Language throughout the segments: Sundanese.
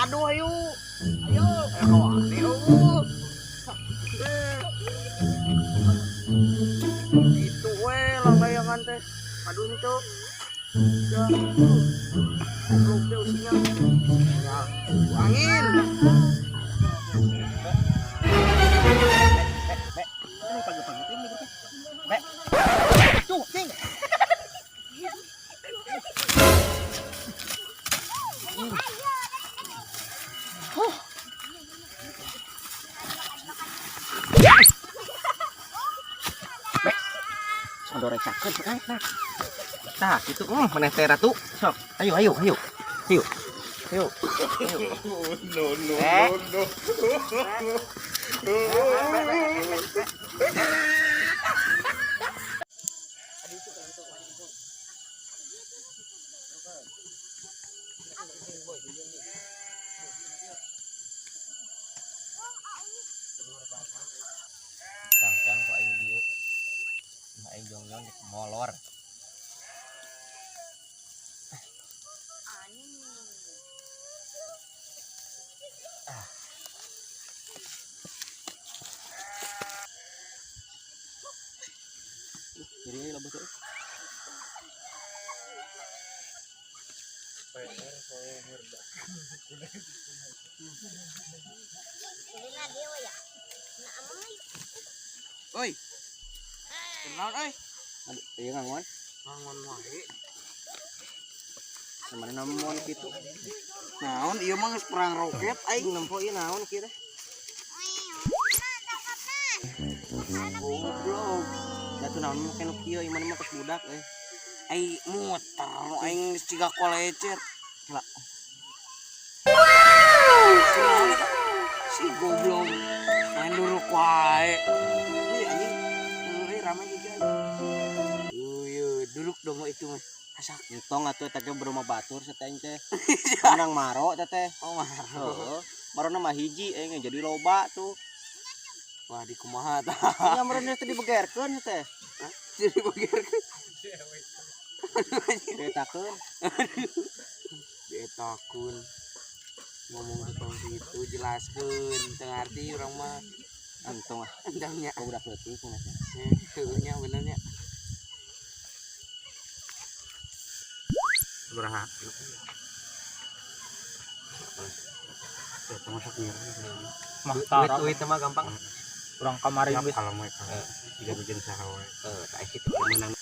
Aduh, ayo. Ayo, ayo eueuh. Gitu we langlayangan teh. Aduh itu. Ya. Goblok teh usinya. Ya, angin. Tuh, ting. Sodoreksakeun sok nah. Tah, kitu maneh teh ratu. Sok, ayo ayo ayo. Ayo. Ayo. Ayo. No, no, Eh. no, no. Cangcang kok aing dieu. Mah aing jongjon rek molor. Ah. Jadi euy loba teh. Oi. Kenaon euy? Aduh, ieu ngangon. Ngangon wae. Samana naon kitu? Naon ieu mah geus perang roket aing. Aing nempo ieu naon kieu teh? Goblok. Da tuh naon make nu kieu ieu mah geus budak euy. Ai muter nu aing geus ciga kolecet. Lah. Kunaon eta? Si goblok. Main duruk wae. Wih anjing. Euy rame juga. Euy, duruk dong itu mah. Asak. Entong atuh eta ge berumah batur sateh teh. Menang maro teh teh. Oh, maro. Heeh. Marona mah hiji euy jadi loba tuh. Wah, di kumaha tah? Nya marona teh dibegerkeun teh. Jadi begerkeun. Dietakeun. Dietakeun. Ngomong tentang situ jelaskeun, teu ngarti urang mah. Entong ah. Entongnya. Kau budak leutik mah teh. Heueuh nya bener nya. Sabaraha? Ya, termasuk ngira. Mah Duit tara duit mah gampang. urang kamari Siap geus kalau mau jika bikin saha wae. Heeh, tah kitu. Menang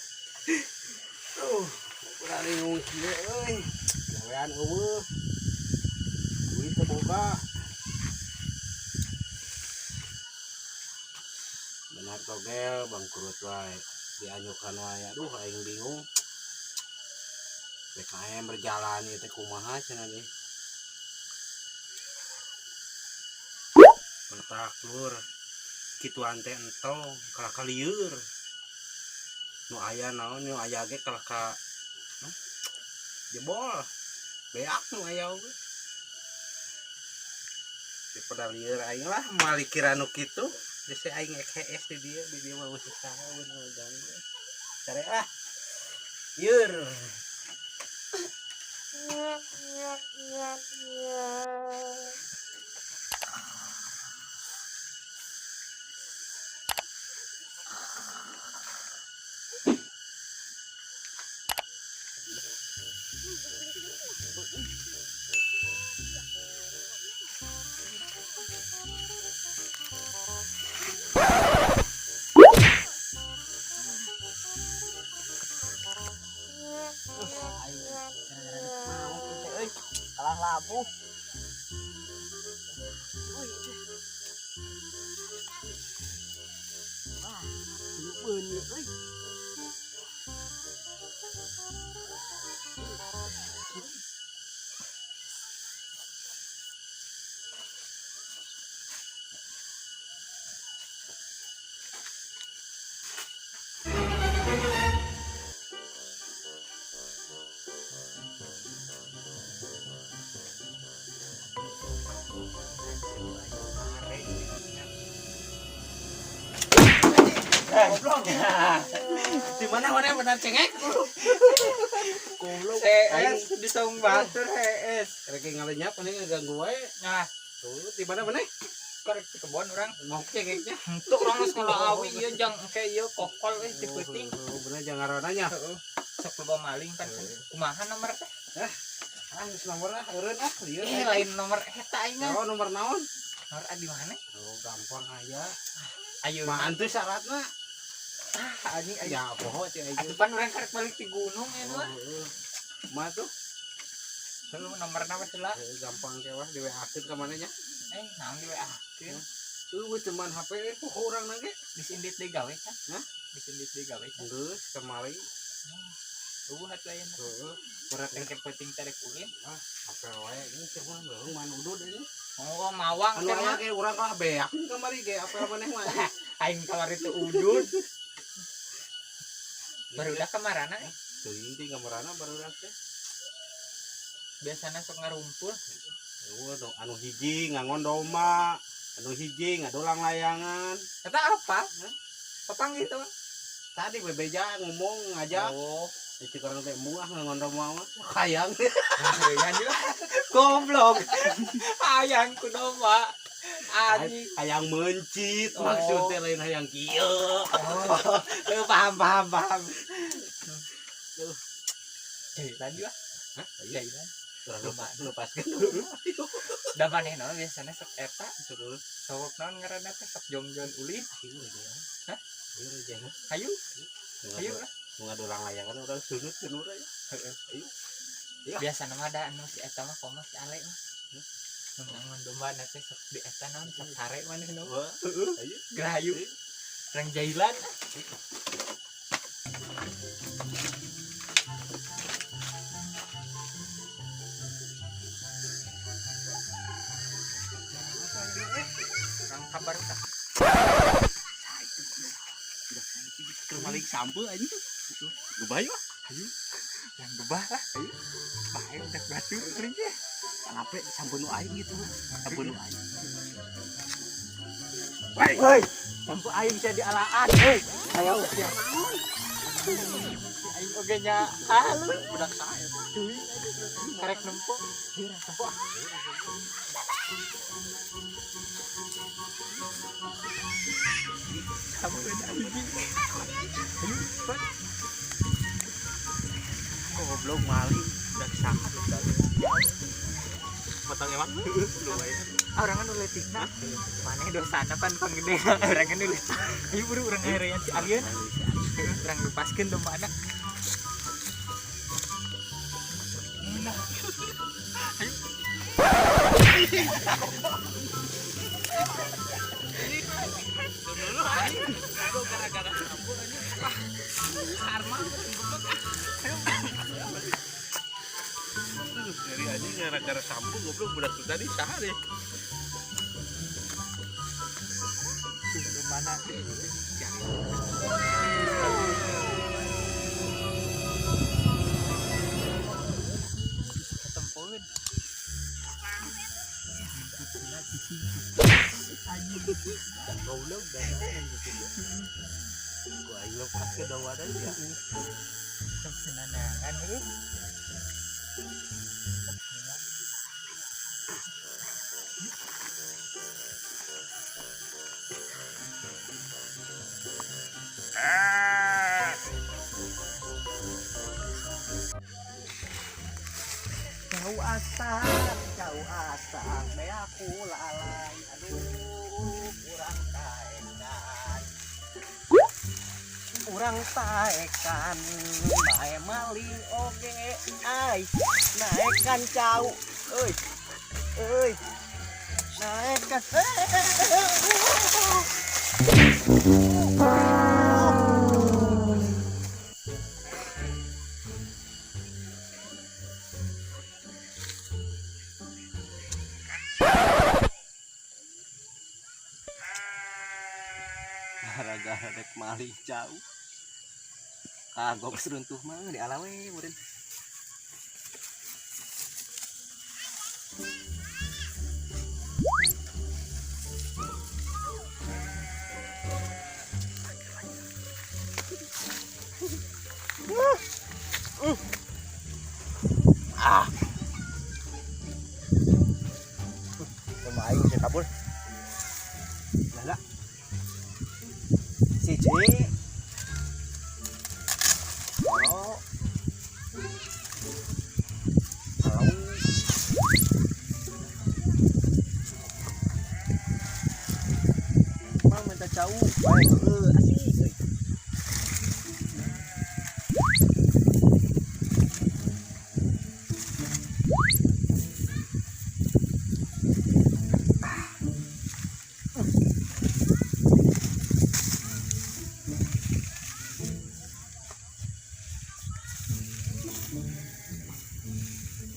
Kurang bingung kieu euy. gawean eueuh. Duit teu boga. Benar togel bangkrut wae. Dianyukan wae. Aduh aing bingung. PKM berjalan ieu teh kumaha cenah deui. Mentak lur. Kituan teh entong kalah ka lieur. Nu aya naon nu aya ge kalah ka jebol. Beak nu aya oge. Daripada lieur aing lah malikiran nu kitu. Geus aing EKS di dieu mah geus saha bener ganggu. Care lah. Lieur. Aing gara-gara mau teh euy. Kalah labuh. Goblok. Di mana mana benar cengek. Goblok. CS di saung batur HS. Rek ngalenyap ini ngeganggu wae. Nah, Tuh, di mana mana? Karek di kebon urang. Mau cengeknya. Untuk urang geus ngala awi ieu jang engke ieu kokol euy ti peuting. Oh, bener jangan ngarananya. Heeh. Sok loba maling kan. Kumaha nomor teh? Ah, geus nomor ah, eureun ah, lieur. Eh, lain nomor eta aing mah. Oh, nomor naon? Nomor di mana? Oh, gampang aya. Ayo. Maan tuh syaratna. Ah, anjing aing. Ya, poho cek aing. Atuh pan urang karek balik ti gunung ya mah. Mah tuh. Lu nomorna mah heula. Gampang kewah di WA-keun ka mana nya? Eh, naon di WA-keun? Eueuh cuman HP poho urang na ge. Geus indit deui gawe kan? Hah? Geus indit deui gawe kan? Geus kamari. Eueuh atuh ayeuna. Heeh. Berat engke peuting tarek ulin. Ah, HP wae ini cuma beuh man udud ini. Oh, mawang Anu teh aya mah. ge urang lah beak kamari ge HP maneh mah. Aing kamari teu udud. Barudak kamarana eh. Teuing ti kamarana barudak teh. Biasana sok ngarumpul. Eueuh do anu hiji ngangon domba, anu hiji ngadolang layangan. Eta apa? Papanggih teh. Tadi bebeja ngomong ngajak. Oh, Itu orang teh muah ngangon domba mah. Hayang. hayang juga. Goblok. Hayang ku domba. Anjing. Hayang mencit Oh. maksudnya lain hayang kieu. Oh, paham paham paham. Tuh. Jalan juga. Hah? Jalan. Urang Domba. lepaskeun. Da manehna biasana sok eta, Terus sok naon ngaranna teh sok jongjon ulin. Hah? ayo Hayu, hayu lah. Ngadolang layangan urang sunut sunut aja. Heeh. Ayo. Iya. Biasana mah da anu si eta mah komo si Ale mah. Mun ngangon domba na teh sok di eta naon sok sare manehna. Wah, Heeh. ayo. Gerahayu. Urang jailan. Urang kabar tah. Keur maling sampeu anjing. Gebah yuk. Yang gebah lah. Ayo. Bae udah batu kering ya. Ape sampeu nu aing gitu. Sampeu nu aing. Woi, sampeu aing bisa dialaan. Hei, ayo siap. Aing oge nya halus. Budak sae. Teuing karek nempo. Ieu tempo. Sampeu anjing. Ayo, cepat. Goblok maling budak saha. Potong emang. Lumayan. Ah, urang nu leutikna. Maneh dosana pan panggedena urang nu leutik. Ayo buru urang herean si Alien. Urang lepaskeun dombana. Nah. Ayo. Dulu anjing. Gara-gara sampeu anjing. Karma goblok. Dari anjing gara-gara sampeu goblok budak tuh tadi saha deh. Tuh mana sih? Ketempoeun. Goblok gua aing lepas ke dawadan ya. Sok senanangan heuh. Jauh asap, me aku lalai. Aduh, urang taekan. Urang taekan, bae maling oge, ai, naekan cau, euy, euy, naekan. Gara-gara rek maling jauh. Kagok seruntuh mah di alawe meureun. Aing sih kabur. Lala. Siji. Oh. Halo. Mang minta cau. Bae heueuh asik euy.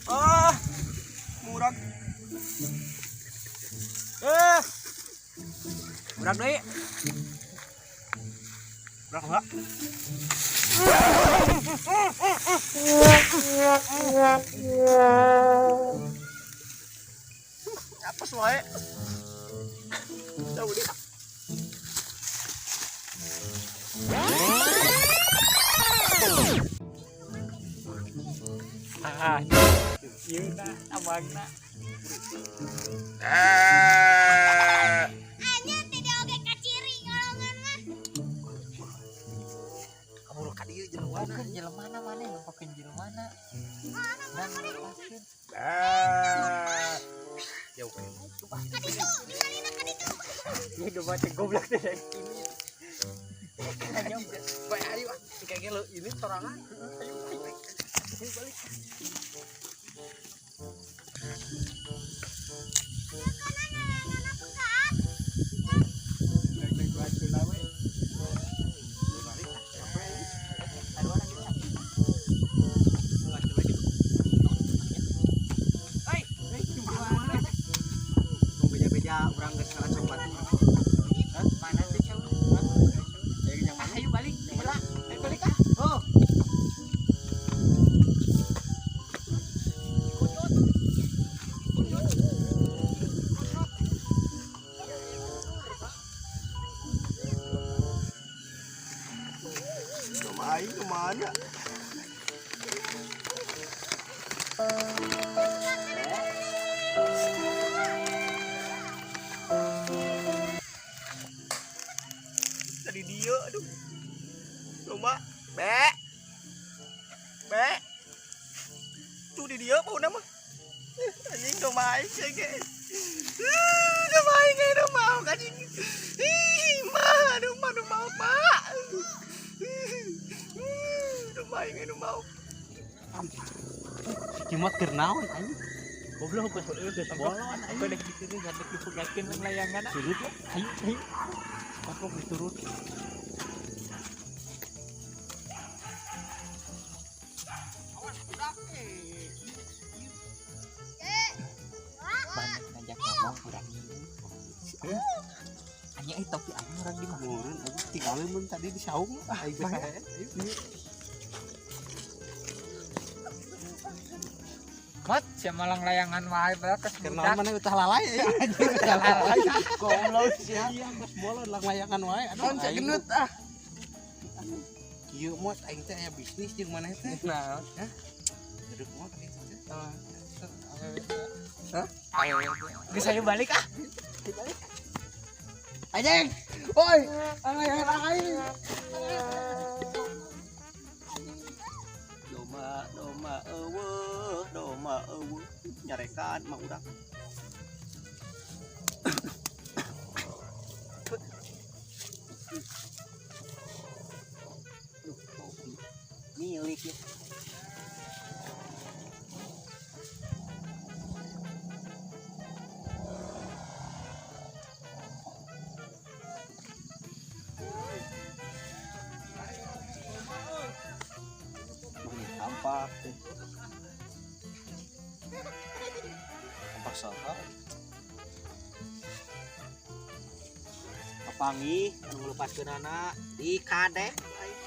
Ah, murag. Eh. Murag deui. Murag enggak? Apa wae? Jauh deh. Ah, ieu na abangna. Anjir tidak oge kaciri ngolongan mah. Kabur ka dieu jelema. Bukan jelema na maneh lupakeun jelema na. Dan lepaskeun. Jauh kan. Kaditu, ningalina kaditu. Ieu domba teh goblok teh ini. Bae ayo ah, kayaknya lo ini sorangan. Ayo ayo. Ayo balik. Balik ah, capek ini. Tong beja-beja urang geus ngaracok batu. Hah? Mana teh cau? Ayo yang Ah, mana? ayo balik. Heula. Ayo balik ah. Oh. Domba aing kemana? Tadi dia aduh. Domba, be. Be. Tuh di dia bau nama. Anjing domba aing sih ge. Domba aing ge domba anjing. Ih, mah, domba domba pak. Domba aing ge domba. Cimot keur naon anjing? Goblok geus geus bolon anjing. Aku dek di sini gadek dipegatkeun layangan. Surut lah. Ayo, ayo. Goblok diturut. Maneh ngajak ngomong urang ini. Anjing euy topi aing urang di mana? Meureun anjing tinggalin mun tadi di saung. Ah, aing geus aya. Mot, sia malang layangan wae bae kes Keur naon budak. maneh utah lalai anjing. Utah lalai. Goblok sia. Iya, geus bolon lang layangan wae. Aduh, Naon cek aing. gendut ah. Kieu mot aing teh aya bisnis jeung maneh teh. Nah, Duduk mot aing teh. Hah? geus ayo balik ah. Anjing. Woi, layangan aing. Domba, domba eueuh, domba eueuh. Nyarekan mah urang. Duh, kopi. Milik ya. Mah tampak teh. Tampak saha? Kapanggih anu ngeulepaskeunana di kadek aing.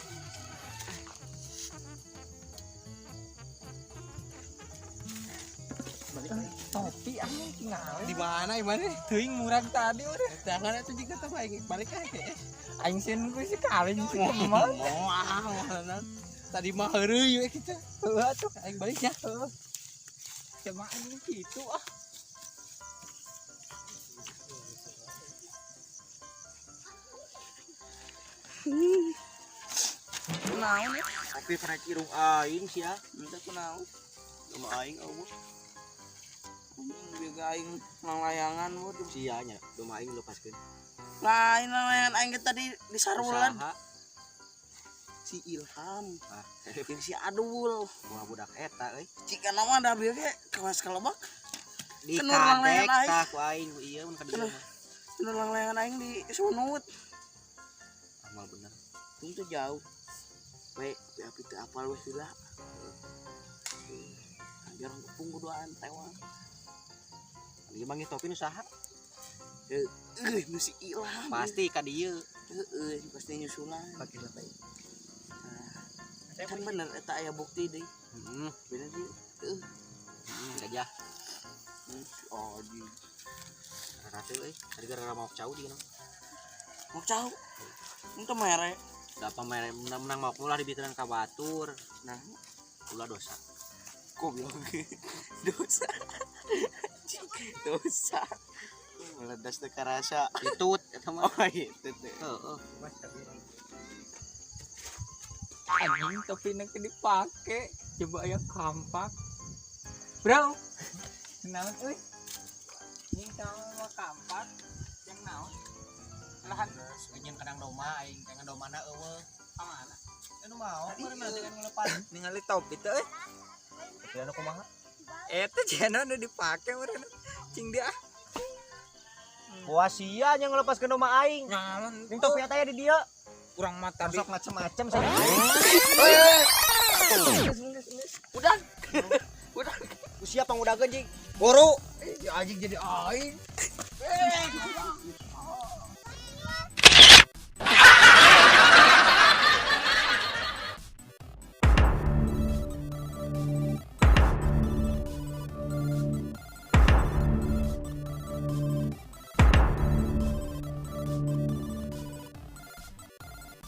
Balik aing. Topi anjing tinggal. Di mana ieu maneh? Teuing murag tadi udah. Jangan atuh jika teh aing balik aing. Aing sieun ku si kaleng si kemal. Moal moal. Tadi mah heureuy we kitu. Heuh atuh. Aing baliknya. Heuh. Cuma anjing kitu ah. Kunaon ya? Kopi pernah irung aing sia. Entah kunaon. Domba aing eueuh. Anjing bieu aing langlayangan wo. Sia nya, domba aing lepaskeun. Lain langlayangan aing ge tadi di sarulan. Usaha. Si Ilham. Ah, Jeung si Adul. buah budak eta euy. Jika nama ada bieu ge kawas kalebak. Di Kenur langlayangan kadek aing. tah ku aing ku ieu mun ka dieu mah. Nu langlayangan aing di sunut. Amal bener. Itu jauh. We, api teu apal we heula. Ajar kepung kuduaan tewang. Ieu manggih topi nu saha? Eh, nu si Ilham. Pasti ka dieu. Heeh, pasti nyusulan. Pake lebay. Kan bener eta aya bukti deui. Heeh, Bener sih. Heeh. gajah. Oh, di Ratu euy, tadi gara-gara mau cau di mau cau. Itu mere. Da pemain menang menang mau ulah dibiteran ka batur. Nah, Ulah dosa. goblok. Dosa. Dosa. Meledas teu karasa. Itut eta mah. Oh, itu teh. Heeh. Anjing topi nanti dipake. Coba aya kampak. Bro. Naon euy? Ini sama kampak yang naon? Lahan Anjing kadang doma aing teh domana eueuh. ka mana? Anu mau meureun nanti kan ngelepas. Ningali topi teh euy. Tapi anu kumaha? Eta jana nu dipake meureun. Cing dia. Wah sia nya ngelepaskeun doma aing. Naon? Ning topi eta ya di dieu. Urang mah tadi Sok macem-macem saya. Udah. Udah. Usia pangudageun jing. Boro. anjing jadi aing.